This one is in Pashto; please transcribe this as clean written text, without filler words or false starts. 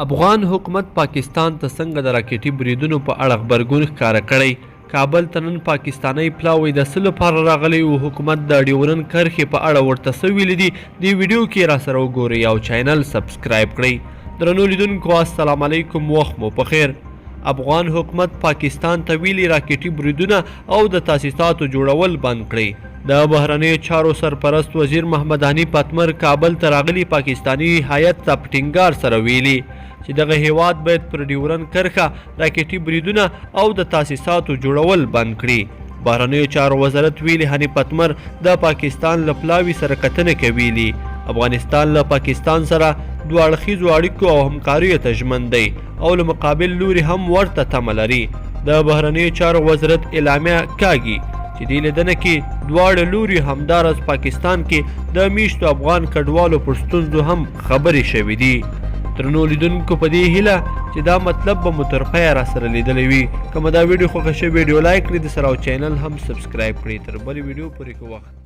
افغان حکومت پاکستان ته څنګه د راکټي بریدونو په اړه غبرګون ښکاره کړی؟ کابل ته نن پاکستانی پلاوی د څه لپاره راغلی او حکومت د ډیورن کرښې په اړه ورته څه ویلي دي؟ دې ویډیو کې راسره وګورئ او چینل سبسکرایب کړئ. درنو لیدونکو السلام علیکم، وخت مو پخیر. افغان حکومت پاکستان ته ویلي راکټي بریدونه او د تاسیساتو جوړول بند کړئ. د بهرنیو چارو سرپرست وزیر محمد حنیف اتمر کابل ته راغلي پاکستاني هیئت ته په ټینګار سره ویلي چې دغه هیواد باید پر ډیورن کرښه راکټي بریدونه او د تاسیساتو جوړول بند کړي. بهرنیو چارو وزارت ویلي حنیف اتمر د پاکستان له پلاوي سره کتنه کې ویلي افغانستان له پاکستان سره دوه اړخیزو اړیکو او همکاریو ته ژمن دی او له مقابل لوري هم ورته تمه لري. د بهرنیو چارو وزارت اعلامیه کاږي چې دې لیدنه کې دواړه لوري همداراز پاکستان کې د میشتو افغان کډوالو پر ستونزو هم خبرې شوې دي. درنو لیدونکو په دې هیله چې دا مطلب به مو تر پایه را سره لیدلی وي. که مو دا ویډیو خوښه شوې، ویډیو لایک کړئ د سره او چینل هم سبسکرایب کړئ. تر بلې ویډیو پورې که وخت